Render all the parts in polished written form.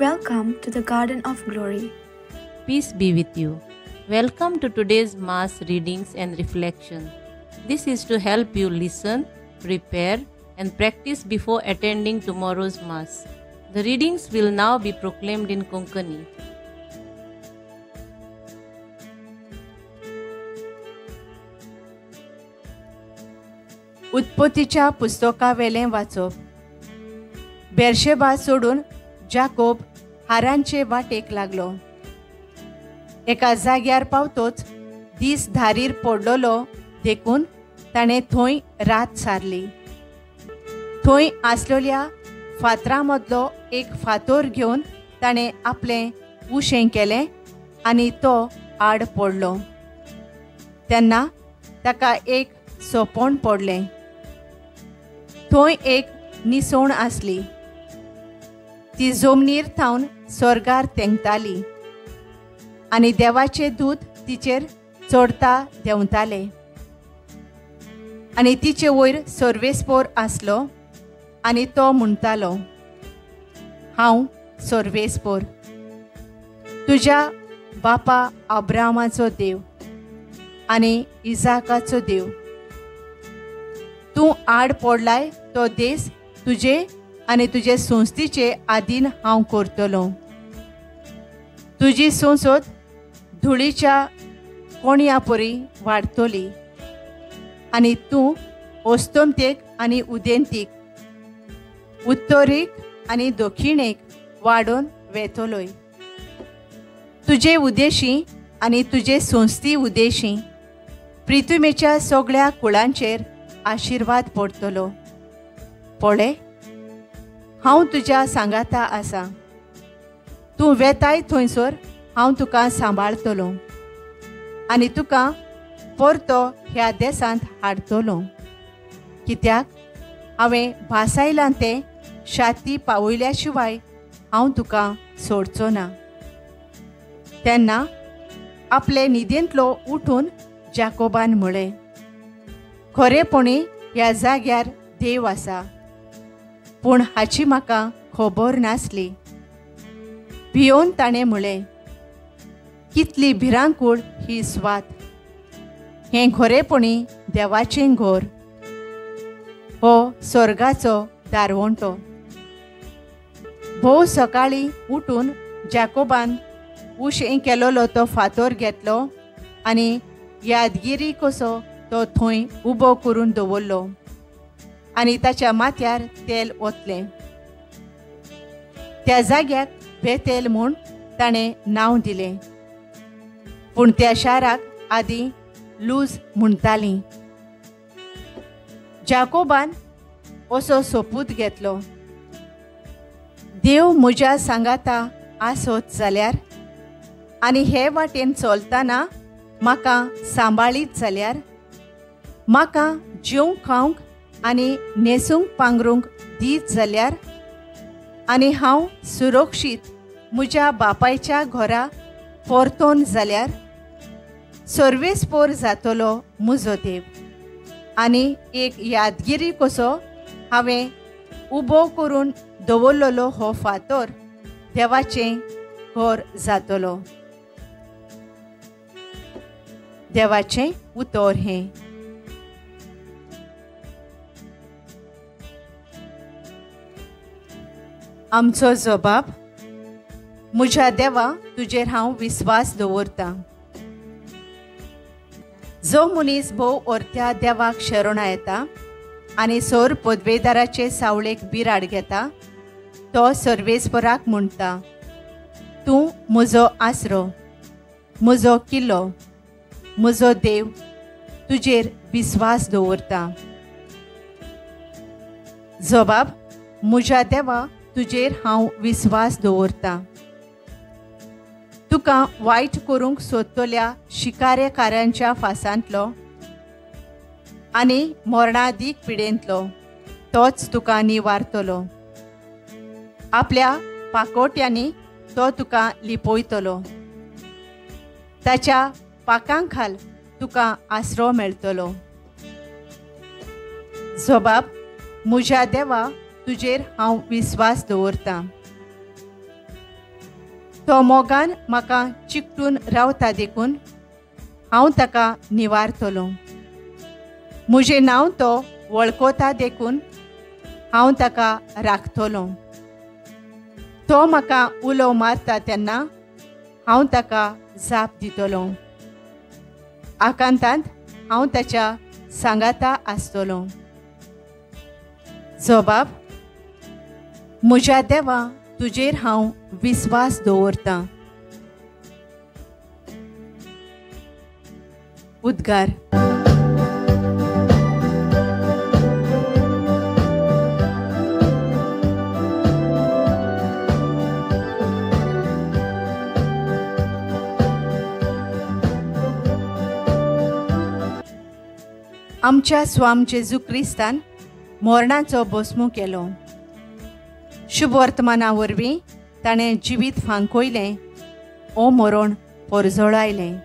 Welcome to the Garden of Glory. Peace be with you. Welcome to today's Mass readings and reflection. This is to help you listen, prepare, and practice before attending tomorrow's Mass. The readings will now be proclaimed in Konkani. उत्पत्तीच्या पुस्तकावेलें वाचप. Beersheba सोडून जाकोब हारांचे वाटेक लागलो. एका जाग्यार पावतोच दीस धारीर पडलेलो देखून ताणें थंय रात सारली. थंय आसलेल्या फातरां मदलो एक फातोर घेवन ताणें आपलें उशें केलें आनी तो आड पडलो. तेन्ना ताका एक सोपण पडलें. थंय एक निसण आसली. ती जमनीर थावन स्वर्गार तेंकताली आनी देवाचे दूत तिचेर चडता देंवताले. आनी तिचे वयर सर्वेस्पोर आसलो आनी तो म्हणटालो, हांव सर्वेस्पोर, तुज्या बापा अब्रामाचो देव आनी इजाकाचो देव. तूं आड पडलाय तो देस तुजे आनी तुजे संस्थेचे आदीन हांव करतलो. तुजी संसद धुळीच्या कोणया परी वाडटली आनी तूं अस्तंतेक आनी उदेंतीक, उत्तरेक आनी दक्षिणेक वाडोवन वेतलोय. तुजे उदेशी आनी तुजे संस्थी उदेशी प्रितुमेच्या सगळ्या कुळांचेर आशिर्वाद पडटलो. पळय, हांव तुज्या सांगाता आसा. तूं वेताय थंयसर हांव तुका सांबाळटलो आनी तुका परतो ह्या देशांत हाडटलो. कित्याक हांवें भासायलां तें शाती पावयल्या शिवाय हांव तुका सोडचो ना. तेन्ना आपले न्हिदेंतलो उठून जाकोबान म्हळें, खरेपणी ह्या जाग्यार देव आसा, पूण हाची म्हाका खबर नासली. भियोवन ताणें म्हळें, कितली भिरांकूळ ही स्वात! हें खरेपणी देवाचें घर, हो स्वर्गाचो दारवंटो. भोव सकाळीं उठून जाकोबान उशें केलोलो तो फातोर घेतलो आनी यादगिरी कसो तो थंय उबो करून दवरलो आनी ताच्या माथ्यार तेल ओतलें. त्या जाग्याक बेतेल म्हूण ताणें नांव दिलें, पूण त्या शाराक आदीं लूज म्हणटालीं. जाकोबान असो सोपूत घेतलो, देव म्हज्या सांगाता आसत जाल्यार आनी हे वाटेन चलतना म्हाका सांबाळीत जाल्यार, म्हाका जेवंक खावंक आनी न्हेसूंक पांगरूंक दीत जाल्यार आनी हांव सुरक्षीत म्हज्या बापायच्या घरा परतोन जाल्यार, सर्वेस्पोर जातलो म्हजो देव आनी एक यादगिरी कसो हांवें उबो करून दवरलेलो हो फातोर देवाचें घर जातलो. देवाचें उतर हें. आमचो जबाब, म्हज्या देवा तुजेर हांव विस्वास दवरतां. जो मनीस भोव अर्त्या देवाक शरणा येता आनी सोर पदवेदाराचे सावळेक बिराड घेता, तो सर्वेस्पराक म्हणटा, तूं म्हजो आसरो, म्हजो किल्लो, म्हजो देव, तुजेर विस्वास दवरता. जबाब, म्हज्या देवा तुजेर हांव विस्वास दवरतां. तुका वायट करूंक सोदतल्या शिकारेकारांच्या फासांतलो आनी मरणादीक पिडेंतलो तोच तुका निवारतलो. आपल्या पाकोट्यांनी तो तुका लिपयतलो. ताच्या पाकां खाल तुका आसरो मेळटलो. जबाब, म्हज्या देवा तुजेर हांव विस्वास दवरतां. तो मोगान म्हाका चिकटून रावता देखून हांव ताका निवारतलो. म्हजें नांव तो वळखता देखून हांव ताका राखतलो. तो म्हाका उलो मारता तेन्ना हांव ताका जाप दितलो. आकांतांत हांव ताच्या सांगाता आसतलो. जबाब. म्हज्या देवा, तुजेर हांव विस्वास दवरतां. उद्गार. आमच्या स्वाम जेजू क्रिस्तान मरणाचो भस्मू केलो. शुभ वर्तमाना वरवीं ताणें जिवीत फांकयलें, ओ मरण परजळायलें.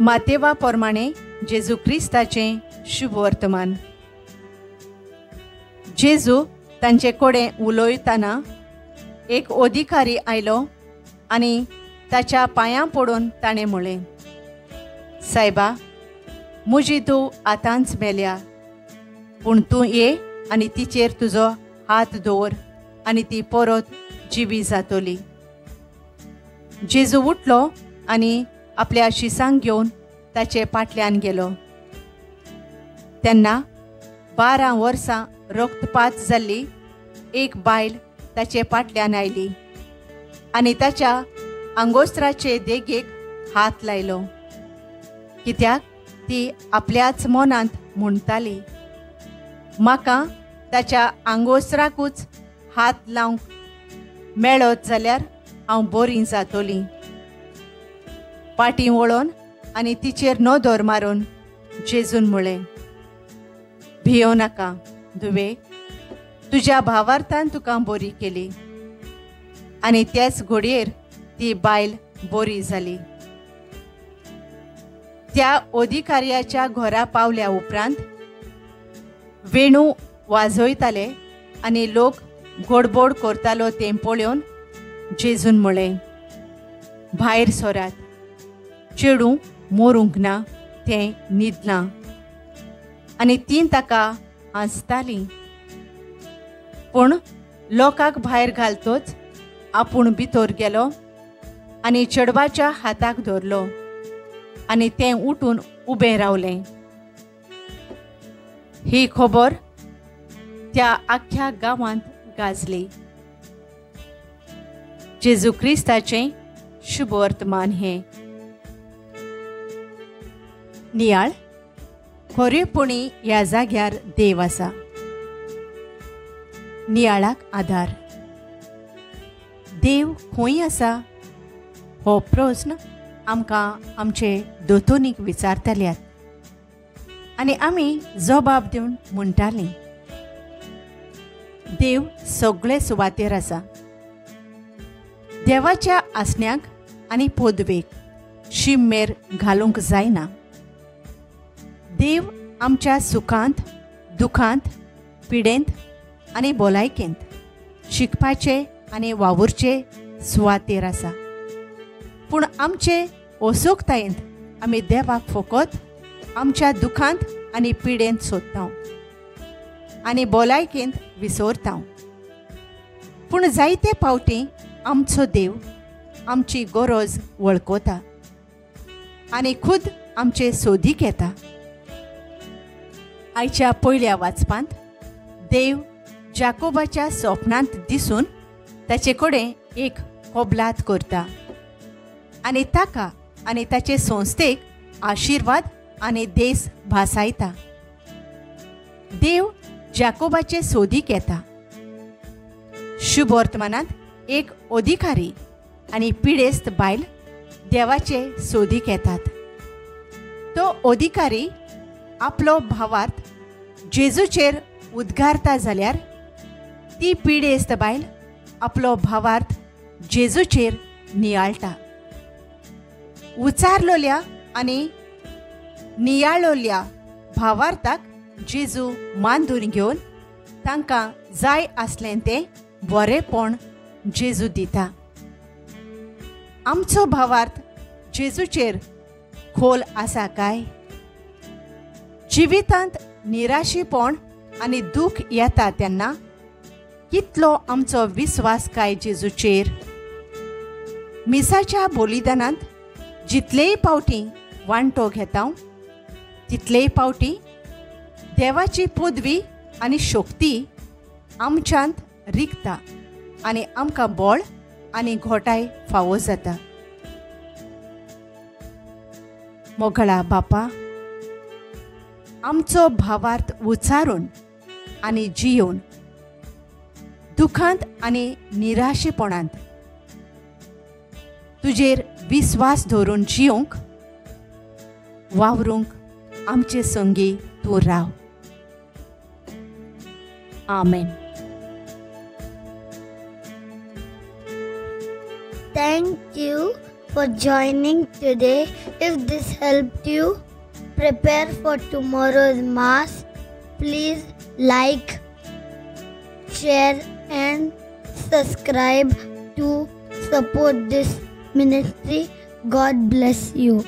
मातेवा प्रमाणे जेजू क्रिस्ताचें शुभ वर्तमान. जेजू तांचे कडेन उलयतना एक अधिकारी आयलो आनी ताच्या पांयां पडून ताणें म्हळें, सायबा, म्हजी तूं आतांच मेल्या, पूण तूं ये आनी तिचेर तुजो हात दवर आनी ती परत जिवी जातली. जेजू उठलो आनी आपल्या शिसांक घेवन ताचे फाटल्यान गेलो. तेन्ना 12 वर्सां रक्तपात जाल्ली एक बायल ताचे फाटल्यान आयली आनी ताच्या आंगोस्त्राचे देगेक हात लायलो, कित्याक ती आपल्याच मनांत म्हणटाली, म्हाका ताच्या आंगोस्त्राकूच हात लावंक मेळत जाल्यार हांव बरी जातली. पाटी वळोन आनी तिचेर नदर मारून जेजून म्हळें, भियो नाका धुवे, तुज्या भावार्थान तुका बरी केली. आनी त्याच घडयेर ती बायल बरी जाली. त्या अधिकाऱ्याच्या घरा पावल्या उपरांत वेणू वाजयताले आनी लोक गोडबोड करतालो तें पळोवन जेजून म्हळें, भायर सरात, चेडूं मरूंक ना, तें न्हिदलां. आनी तीं ताका हांसतालीं. पूण लोकांक भायर घालतोच आपूण भितर गेलो आनी चेडवाच्या हाताक धरलो आनी तें उठून उबें रावलें. ही खबर त्या आख्ख्या गांवांत गाजली. जेजू क्रिस्ताचें शुभ वर्तमान हें. नियाळ. खरेपणी ह्या जाग्यार देव आसा. नियाळाक आदार. देव खंय आसा हो प्रस्न आमकां आमचे दोतोनीक विचारतल्यात आनी आमी जबाब दिवन म्हणटालीं, देव सगळे सुवातेर आसा. देवाच्या आसण्याक आनी पदवेक शीम मेर घालूंक जायना. देव आमच्या सुखांत, दुखांत, पिडेंत आनी भलायकेंत शिकपाचे आनी वावुरचे सुवातेर आसा. पूण आमचे असोकतायेंत आमी देवाक फकत आमच्या दुखांत आनी पिडेंत सोदता आनी भलायकेंत विसरता. पूण जायते फावटी आमचो देव आमची गरज वळखता आनी खुद आमचे सोदीक येता. आयच्या पयल्या वाचपांत देव जाकोबाच्या सपनांत दिसून ताचे कडेन एक कबलात करता आनी ताका आनी ताचे संस्थेक आशिर्वाद आनी देस भासायता. देव जाकोबाचे सोदीक येता. शुभ वर्तमानांत एक अधिकारी आनी पिडेस्त बायल देवाचे सोदीक येतात. तो अधिकारी आपलो भावार्थ जेजूचेर उद्गारता जाल्यार ती पिडेस्त बायल आपलो भावार्थ जेजूचेर नियाळटा. उचारलोल्या आनी नियाळलोल्या भावार्थाक जेजू मानदून घेवन तांकां जाय आसलें तें बरेंपण जेजू दिता. आमचो भावार्थ जेजूचेर खोल आसा काय? जिवितांत निराशेपण आनी दूख येता तेन्ना कितलो आमचो विस्वास काय जेजूचेर? मिसाच्या बलिदानांत जितलेय पावटी वांटो घेता तितलेय पावटी देवाची पदवी आनी शक्ती आमच्यांत रिगता आनी आमकां बळ आनी घोटाय फावो जाता. मोगळा बापा, आमचो भावार्थ उचारून आनी जियोवन दुखांत आनी निराशेपणांत तुजेर विस्वास धरून जियोंक वावरूंक आमचे संगी तूं राव. आमेन. Thank you for joining today. If this helped you prepare for tomorrow's Mass, please like, share and subscribe to support this ministry. God bless you.